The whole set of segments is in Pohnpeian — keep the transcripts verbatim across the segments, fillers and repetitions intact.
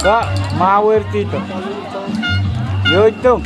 Ka, mwahuerdihdo. Yoido.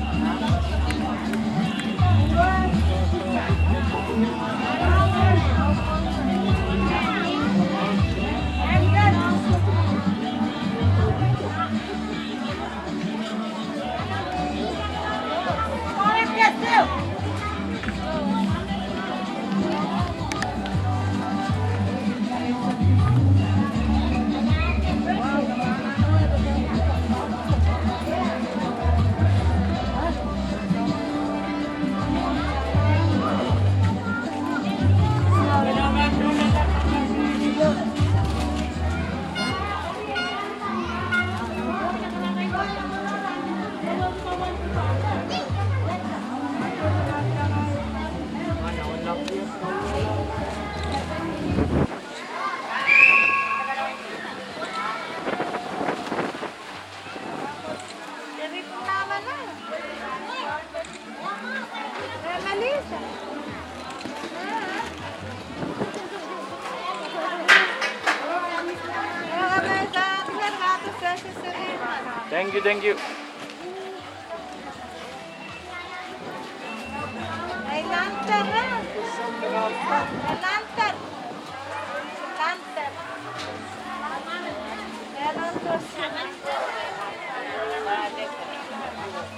Thank you, thank you.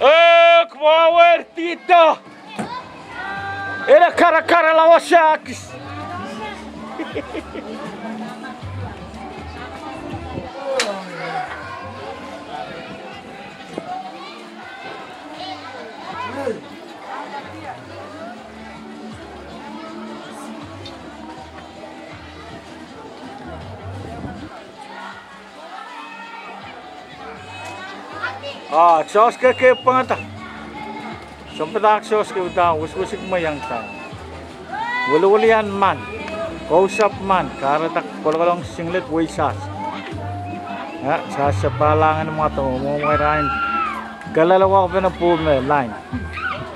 Ek mwahuerdihdo. Ele karakara la wasa kis. Ah, soahs ke ke pwangada. Sounpadahk soahs ke uhdahn wisiwisik me iang sang. Wiliwilian man, kousapw man, kahrehda kolokolong singlet wei sahs. Ah, sahs sapahlahng en mwadong, mwomwehrain. Kalelawa pene pwuhme lain.